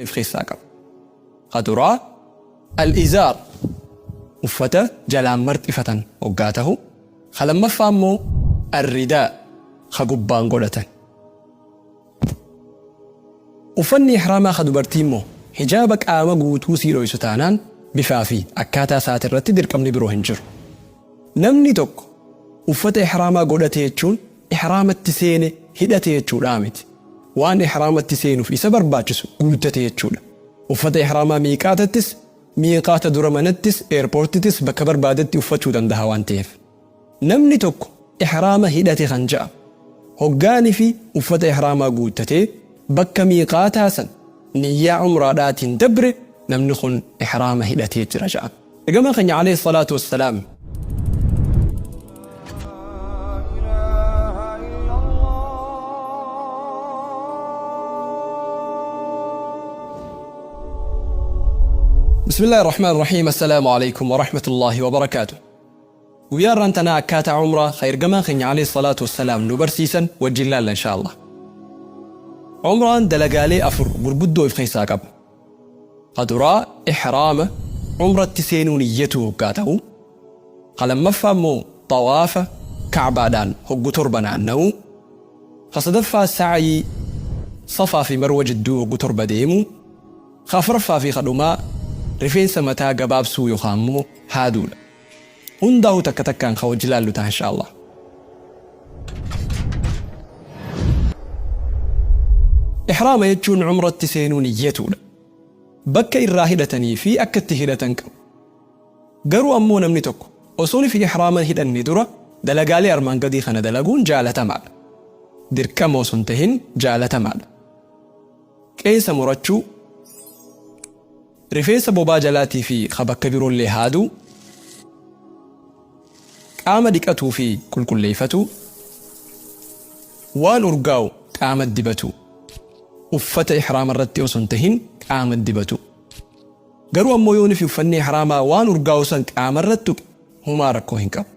If keessaa qaba. Ka duraa al-izaar, uffata jalaan marxifatan hoggaa tahu, ka lammaffaa immoo ar-ridaa, ka gubbaan godhatan. Uffanni ihraamaa ka dubartii immoo hijaaba qaama guutuu sii dhoysu taanaan bifaa fi akkaataa isaatirratti dirqamni biroo hin jiru. Namni tokko uffata ihraamaa godhate jechuun ihraamatti seene, hidhate jechuudhaa miti. Waan ihraamatti seenuuf isa barbaachisu guuttate jechuudha. Uffata ihraamaa miiqaatattis, miiqaata dura manattis, airportittis bakka barbaadetti uffachuu dandaha waan taheef. Namni tokko ihraama hidhate kan ja'amu hoggaanifi uffata ihraamaa guuttatee bakka miiqaataa san niyyaa umraadhaatiin dabre namni kun ihraama hidhatee jira ja'ama. Ergamaan keenya alayhi salaatu wassalaam. Bismillaahi Rahmaan Rahiim Assalaamu Aleykum Warahmatullaahi Wabarakaatuh. Guyyaa har'aan tanaa akkaataa umraa ka ergamaan keenya alayhi salaatu wassalaam nu barsiisan wajjin laalla inshaa Allah. Umraan dalagaalee afur gurguddoo if keessaa qaba. Ka duraa ihraama, umratti seenuu niyyatuu hoggaa tahu, ka lammaffaa immoo xawaafa, ka'baadhaan hoggu torba naannawuu, ka sadaffaa sa'yii, safaa fi marwa jidduu hoggu torba deemuu, ka afraffaa fi ka dhumaa rifeensa mataa gabaabsuu yookaan immoo haaduudha. Hundaahuu takka takkaan ka wajji laallu taha inshaa Allah. Ihraama jechuun umratti seenuu niyyatuudha. Bakka irraa hidhatanii fi akka itti hidhatan qabu. Garuu ammoo namni tokko osoo fi ihraama hin hidhanne dura dalagaalee armaan gadii kana dalaguun jaalatamaadha. Dirqama osoo hin tahin jaalatamaadha. Qeensa murachuu, Rifeensa bobaa jalaatii fi ka bakka biroollee haaduu, qaama dhiqatuu fi qulqulleeyfatuu, waan urgaawu qaama dibatuu. Uffata ihraama irratti osoo hin tahin qaama dibatuu. Garuu ammoo yoonifi uffanni ihraamaa waan urgaawu san qaama irratti tuqe humaa rakkoo hin qabu.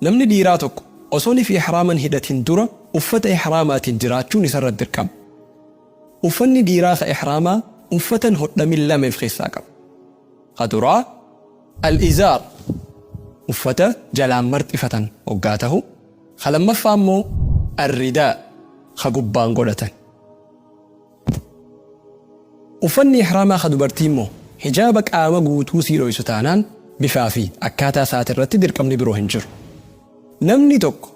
Namni dhiiraa tokko osoo nifi ihraama hin hidhatin dura uffata ihraamaatiin jiraachuun isarratti dirqama. Uffanni dhiiraa ka ihraamaa uffata hin hodhamin lama if keessaa qaba. Ka duraa al-izaar, uffata jalaan marxifatan hoggaa tahu, ka lammaffaa immoo ar-ridaa, ka gubbaan godhatan. Uffanni ihraamaa ka dubartii immoo hijaaba qaama guutuu sii dhoysu taanaan bifaa fi akkaataa isaatirratti dirqamni biroo hin jiru. Namni tokko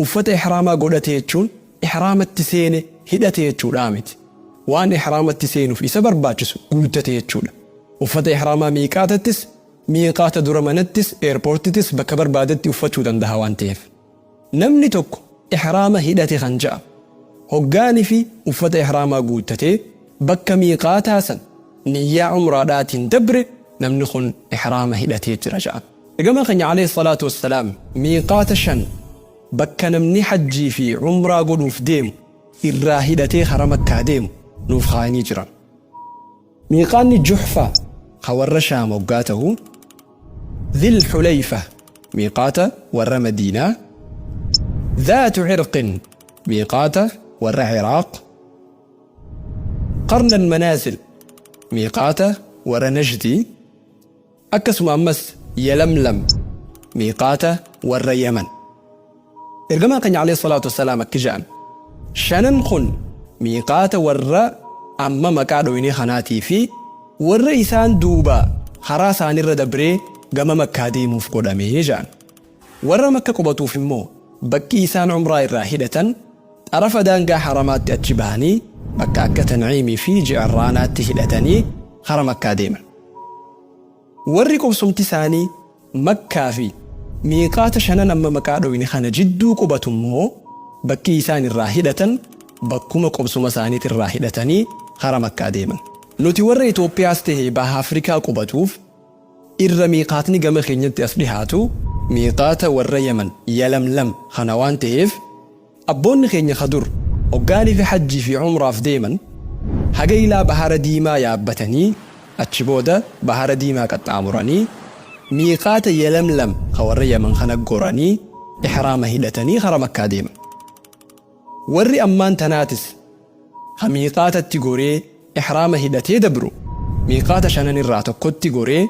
uffata ihraamaa godhate jechuun ihraamatti seene, hidhate jechuudhaa miti. Waan ihraamatti seenuuf isa barbaachisu guuttate jechuudha. Uffata ihraamaa miiqaatattis, miiqaata dura manattis, airportittis bakka barbaadetti uffachuu dandaha waan taheef. Namni tokko ihraama hidhate kan ja'amu hoggaanifi uffata ihraamaa guuttatee bakka miiqaataa san niyyaa umraadhaatiin dabre namni kun ihraama hidhatee jira ja'ama. Ergamaan keenya alayhi salaatu wassalaam miiqaata shan bakka namni hajjii fi umraa godhuuf deemu irraa hidhatee kara Makkaa deemu nuuf kaayanii jiran. Miiqaanni Juhfaa ka warra Shaam hoggaa tahu, Dhil Hulayfa miiqaata warra Madiinaa, Dhaatu Cirqin miiqaata warra Ciraaq, Qarn Al-Manaazil miiqaata warra Najdii, Akkasuma ammas Yalamlam miiqaata warra Yaman. Ergamaan keenya alayhi salaatu wassalaam akki ja'an, shanan kun miiqaata warra amma maqaa dhoynee kanaatii fi warra isaan duuba karaa isaanirra dabree gama Makkaa deemuuf godhame ja'an. Warra Makka qubatuuf immoo bakki isaan umraa irraa hidhatan xarafa daangaa haramaatti achi bahanii bakka akka Tanciimii fi Ji'irraanaatti hidhatanii kara Makkaa deeman. Warri qubsumti isaanii Makkaa fi miiqaata shanan amma maqaa dhoyne kana jidduu qubatu immoo bakki isaan irraa hidhatan bakkuma qubsuma isaaniiti irraa hidhatanii kara Makkaa deeman. Nuti warra Itoophiyaas tahe Baha Afrikaa qubatuuf irra miiqaatni gama keenyatti as dhihaatu miiqaata warra Yaman, Yalamlam, kana waan taheef Abboonni keenya ka dur hoggaanifi hajjii fi umraaf deeman haga ilaa bahara diimaa yaabbatanii achi booda bahara diimaa qaxxaamuranii miiqaata Yelamlam ka warra Yaman kana goranii ihraama hidhatanii kara Makkaa deeman. Warri ammaan tanaatis ka miiqaatatti goree ihraama hidhatee dabru miiqaata shanan irraa tokkotti goree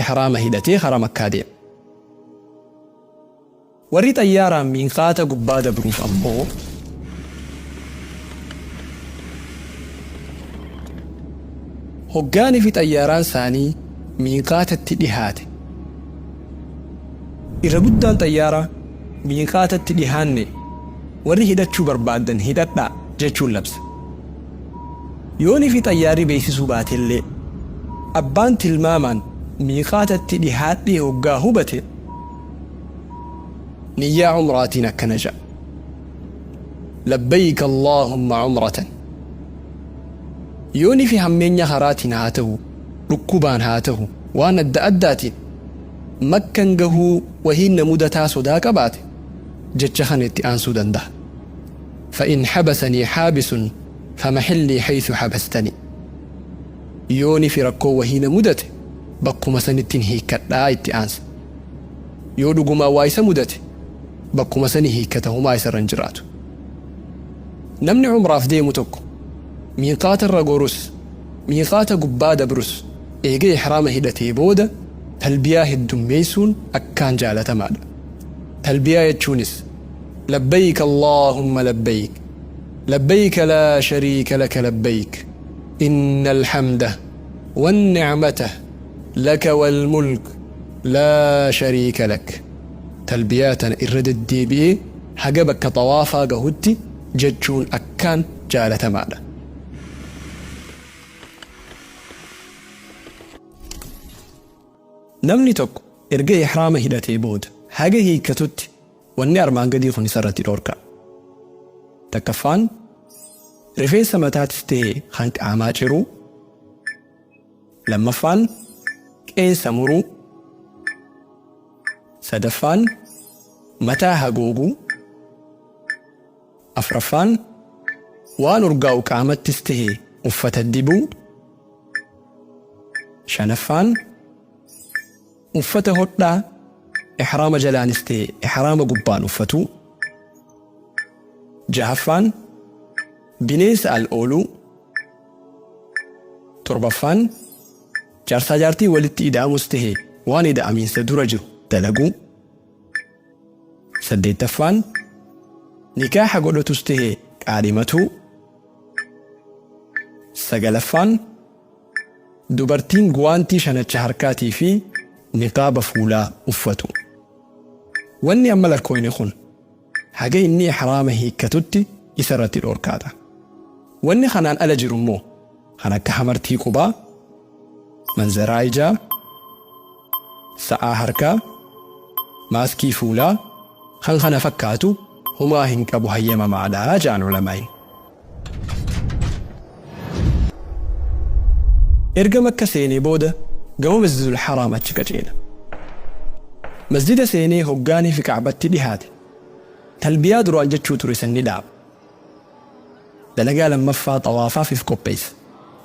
ihraama hidhatee karaa Makkaa deema. Warri xayyaaraan miiqaata gubbaa dabruuf ammoo hoggaanii fi xayyaaraan isaanii miiqaatatti dhihaate. Irra guddaan xayyaaraa miiqaatatti dhihaanne, warri hidhachuu barbaaddan hidhadhaa jechuun labsa. Yoonii fi xayyaarri beeksisuu baatellee abbaan tilmaamaan miiqaatatti dhihaadhee hoggaa hubate niyyaa umraatiin akkana ja'a. Labbayk Allaahumma umratan. Yoonii fi hammeenya karaatiin haa ta'u, dhukkubaan haa ta'u, waan adda addaatiin Makkan gahuu wahiin na mudataa sodaa qabaate jecha kana itti aansuu danda'a. Fa'in habasanii haabisun famahillii haythu habastanii. Yooni fi rakkoo wahii na mudate bakkuma sanittin hiikkadhaa itti aansa. Yoo dhugumaan waa isa mudate bakkuma sani hiikkata humaa isarra hin jiraatu. Namni umraaf deemu tokko miiqaata irra gorus miiqaata gubbaa dabrus eega ihraama hidhatee booda talbiyaa heddummeessuun akkaan jaalatamaadha. Talbiyaa jechuunis Labbayk Allaahumma labbayk, labbayk laa shariika laka labbayk, innal hamda wanni'mata laka wal mulk laa shariika lak. Talbiyaa tana irra deddeebi'ee haga bakka xawaafaa gahutti jechuun akkaan jaalatamaadha. Namni tokko erga ihraama hidhatee booda haga hiikkatutti wanni armaan gadii kun isarratti dhoorka. Takkaffaan, rifeensa mataatis ta'e kan qaamaa ciruu. Lammaffaan, qeensa muruu. Sadaffaan, mataa haguuguu. Afraffaan, waan urgaa'u qaamattis ta'e uffata dibuu. Shanaffaan, uffata hodhaa ihraama jalaanis ta'e ihraama gubbaan uffatuu. Jahaffaan, bineensa al ooluu. Torbaffaan, jaarsaa jaartii walitti ida'amus ta'e waan ida'amiinsa dura jiru dalaguu. Saddeettaffaan, nikaaha godhatus ta'e qaadhimatuu. Sagalaffaan, dubartiin guwaantii shanacha harkaatii fi niqaaba fuulaa uffatu. Wanni amma lakkooyne kun haga inni ihraama hiikkatutti isarratti dhoorkaadha. Wanni kanaan ala jiru immoo kan akka hamartii qubaa, manzaraa ijaa, sa'aa harkaa, maaskii fuulaa, kan kana fakkaatu humaa hin qabu, hayyamamaadha ja'an ulamaa'iin. Erga Makka seenee booda gama Masjidul Haraam achi qaceela. Masjida seenee hoggaanii fi Ka'batti dhihaate talbiyaa duraan jechuu ture san ni dhaaba. Dalagaa lammaffaa, xawaafaaf if qopheessa.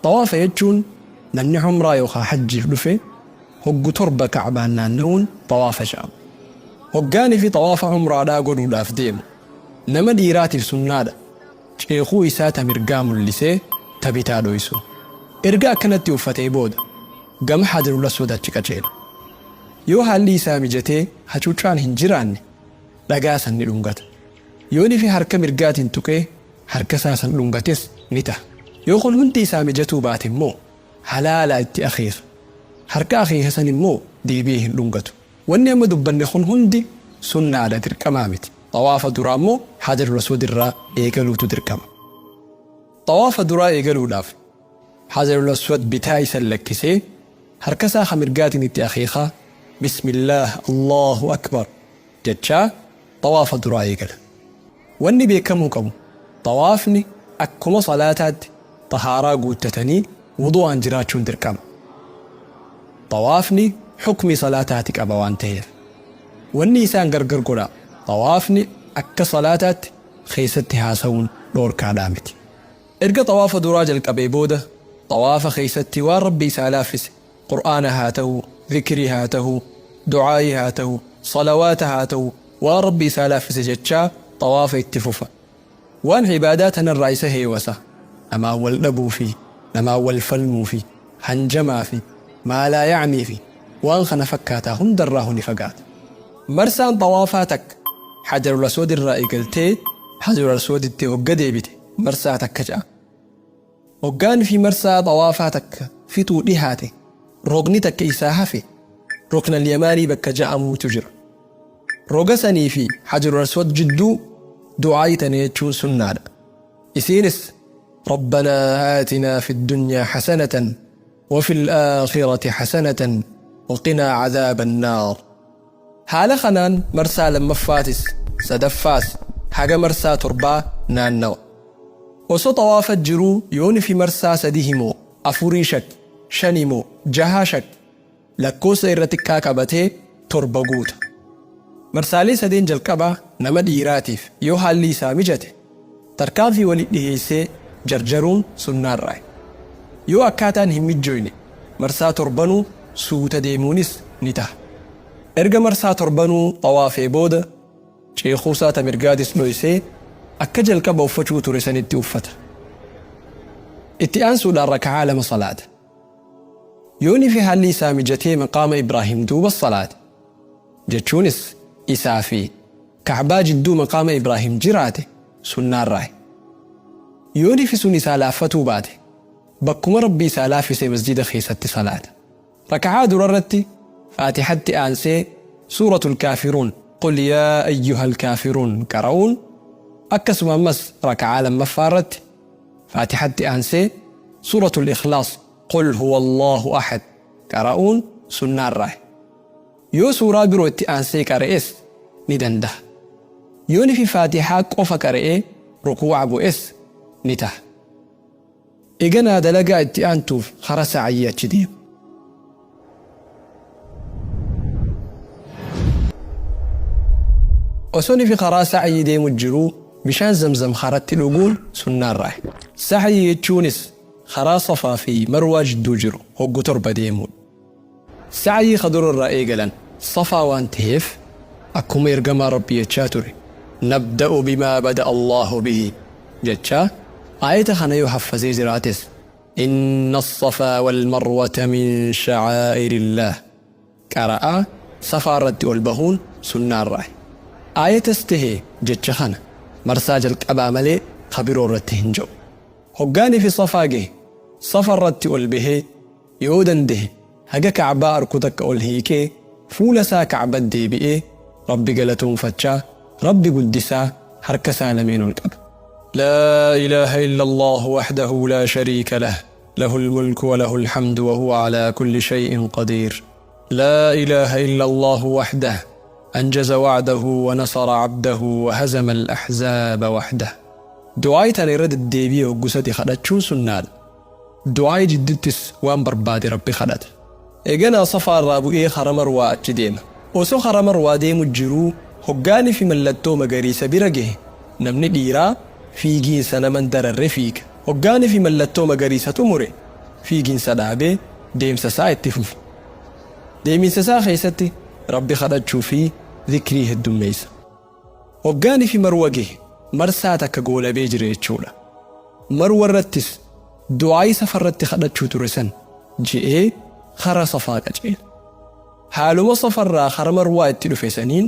Xawaafa jechuun namni umraa yookaa hajjiif dhufe hoggu torba Ka'baan naanna'uun xawaafa jedhama. Hoggaanii fi xawaafa umraadhaa godhuudhaaf deemu nama dhiiraatiif sunnaadha ceekuu isaa ta mirgaa mullisee ta bitaa dhoysuu. Erga akkanatti uffatee booda gama Hajarul Aswad achi qaceela. Yoo haalli isaa mijatee hacuuccaan hin jiraanne dhagaa san ni dhungata. Yoonifi harka mirgaatiin tuqee harka isaa san dhungates ni taha. Yoo kun hundi isaa mijatuu baate immoo halaalaa itti akeeka. Harka akeeke san immoo deebi'ee hin dhungatu. Wanni amma dubbanne kun hundi sunnaadha, dirqamaa miti. Xawaafa duraa immoo Hajarul Aswad irraa eegaluutu dirqama. Xawaafa duraa eegaluudhaaf Hajarul Aswad bitaa isa lakkisee harka isaa ka mirgaatiin itti akeekaa Bismillaah Allahu Akbar jechaa xawaafa duraa eegala. Wanni beekamuu qabu, xawaafni akkuma salaataatti xahaaraa guuttatanii wudu'aan jiraachuun dirqama. Xawaafni hukmii salaataati qaba waan ta'eef. Wanni isaan gargar godha, xawaafni akka salaataatti keessatti haasa'uun dhoorkaadhaa miti. Erga xawaafa duraa jalqabee booda xawaafa keessatti waan Rabbi isaa laaffise, Qur'aana haa ta'u, zikrii haa ta'u, du'aayii haa ta'u, salawaata haa ta'u, waan Rabbi isaa laaffise jechaa xawaafa itti fufa. Waan ibaadaa tanarraa isa heewasa namaan wal dhabuu fi Namaan wal falmuu fi hanjamaa fi maalaa-ya'nii fi waan kana fakkaataa hundarraahu ni fagaata. Marsaan xawaafaa takka Hajarul Aswad irraa eegaltee Hajarul Aswaditti hogga deebite marsaa takka ja'a. Hoggaan fi marsaa xawaafaa takka fixuu dhihaate rogni takka isaa hafe Ruknal Yamaanii bakka ja'amuutu jira. Roga sanii fi Hajarul Aswad jidduu du'aa'ii tana jechuun sunnaadha. Isiinis Rabbanaa aatinaa fiddunyaa hasanatan wafil aakhirati hasanatan waqinaa azaaban naar. Haala kanaan marsaa lammaffaatis sadaffaas haga marsaa torbaa naannawa. Osoo xawaafa jiruu yoonifi marsaa sadihi moo afurii shakke, shani moo jahaa shakke, lakkoosa irra xiqqaa qabatee torba guuta. Marsaalee sadeen jalqabaa nama dhiiraatiif yoo haalli isaa mijate tarkaanfii wali dhiheessee jarjaruun sunnaarraayi. Yoo akkaataan hin mijjoyne marsaa torbanuu suuta deemuunis ni taha. Erga marsaa torbanuu xawaafee booda ceekuusaa ta mirgaatis dhoysee akka jalqaba uffachuu ture sanitti uffata. Itti aansuudhaan raka'aa lama salaata. Yoonifi haalli isaa mijatee maqaama Ibraahim duuba salaate, jechuunis isaa fi Ka'baa jidduu maqaama Ibraahim jiraate sunnaarraayi. Yoonifi sun isaa laaffatuu baate bakkuma Rabbi isaa laaffise masjida keessatti salaata. Raka'aa durarratti Faatihatti aansee Suuratul Kaafiruun, Qul yaa ayyuhal kaafiruun, qara'uun, akkasuma ammas raka'aa lammaffaa irratti Faatihatti aansee Suuratul Ikhlaas, Qul huwallaahu ahad, qara'uun sunnaarraayi. Yoo suuraa biroo itti aansee qara'es ni dandaha. Yoonifi Faatihaa qofa qara'ee rukuu'a bu'es ni taha. Eeganaa dalagaa itti aantuuf kara sa'yii achi deema. Osoo nifi karaa sa'yii deemu jiruu bishaan zamzam karatti dhuguun sunnaarraayi. Sa'yii jechuunis karaa safaa fi marwaa jidduu jiru hoggu torba deemuudha. Sa'yii ka dura irraa eegalan safaa waan taheef akkuma ergamaa Rabbii jechaa ture nabda'u bimaa bada'a Allaahu bihi jechaa aayata kana yoo haffazee jiraates inna assafaa walmarwata min sha'aa'irillaah qara'aa safaa irratti ol bahuun sunnaarraayi. Aayatas tahe jecha kana marsaa jalqabaa malee ka biroo irratti hin ja'u. Hoggaanifi safaa gahe safa irratti ol bahee Yoo dandahe haga ka'baa arku takka ol hiiqee fuula isaa ka'bat deebi'ee Rabbi galatoomfachaa Rabbi guddisaa harka isaa lameen ol qaba. Laa ilaaha illallaahu wahdahu laa shariika lah, lahul mulku wa lahul hamdu wa huwa alaa kulli shay'in qadiir. Laa ilaaha illallaahu wahdah, anjaza wa'dahu wa nasara abdahu wa hazama al-ahzaaba wahdah. Du'aa'ii tana irra deddeebi'ee hoggu sadi kadhachuun sunnaadha. Du'aa'ii jidduttis waan barbaade Rabbi kadhata. Eeganaa Safaa irraa bu'ee kara Marwaa achi deema. Osoo kara Marwaa deemu jiruu hoggaanifi mallattoo magariisa bira gahe namni dhiiraa fiigiinsa nama hin dararre fiiga. Hoggaanifi mallattoo magariisa xumure fiiginsa dhaabee deemsa isaa itti fufa. Deeminsa isaa keessatti Rabbi kadhachuu fi zikrii heddummeessa. Hoggaanifi Marwa gahe marsaa takka goolabee jira jechuudha. Marwa irrattis du'aa'ii Safarratti kadhachuu ture san je'ee kara Safaa qaceela. Haaluma Safarraa kara Marwaa itti dhufe saniin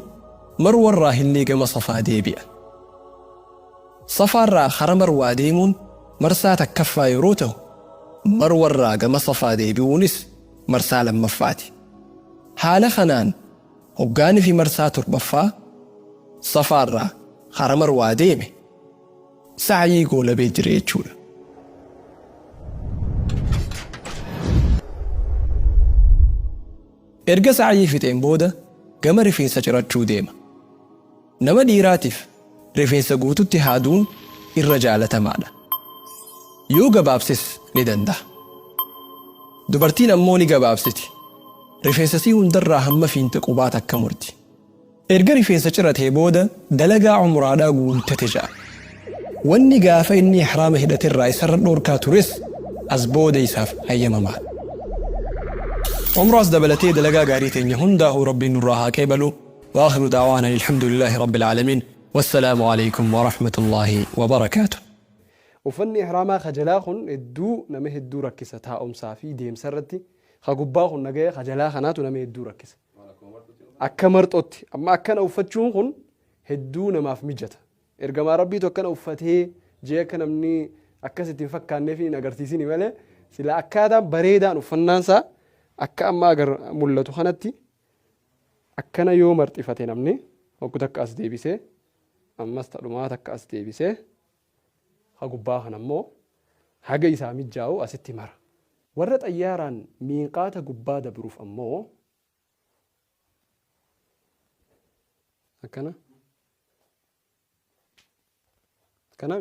Marwarraahillee gama Safaa deebi'a. Safaarraa kara Marwaa deemuun marsaa takkaffaa yeroo tahu, Marwarraa gama Safaa deebi'uunis marsaa lammaffaati. Haala kanaan Hoggaanifi marsaa torbaffaa Safaarraa kara Marwaa deeme sa'yii goolabee jira jechuudha. Erga sa'yii fixeen booda gama rifeensa cirachuu deema. Nama dhiiraatiif rifeensa guututti haaduun irra jaalatamaadha. Yoo gabaabses ni dandaha. Dubartiin ammoo ni gabaabsiti. Rifeensa isii hundarraa hamma fiinxa qubaa takka murti. Erga rifeensa ciratee booda dalagaa umraadhaa guuttate ja'a. Wanni gaafa inni ihraama hidhaterraa isarra dhoorkaa tures as booda isaaf hayyamamaadha. Umraas dabalatee dalagaa gaarii teenya hundaahuu Rabbiin nurraa haa qeebalu. Wa aakhiru da'waana anil hamdulillaahi rabbil aalamiin. Wassalaamu aleykum warahmatullaahi wabarakaatuh. Uffanni ihraamaa ka jalaa kun hedduu nama hedduu rakkisa taa'umsaa fi deemsa irratti. Ka gubbaa kun nagaya ka jalaa kanaatu nama hedduu rakkisa. Akka marxootti amma akkana uffachuun kun hedduu namaaf mijata. Ergamaa Rabbiitu akkana uffatee jee akka namni akkas itti hin fakkaanneef hin agarsiisini malee sila akkaataan bareedaan uffannaan isaa akka amma agar mul'atu kanatti akkana yoo marxifate namni hoggu takka as deebisee ammas tadhumaa takka as deebisee ka gubbaa kana immoo haga isaa mijjaa'u asitti mara. Warra xayyaaraan miiqaata gubbaa dabruuf ammoo akkana akkana.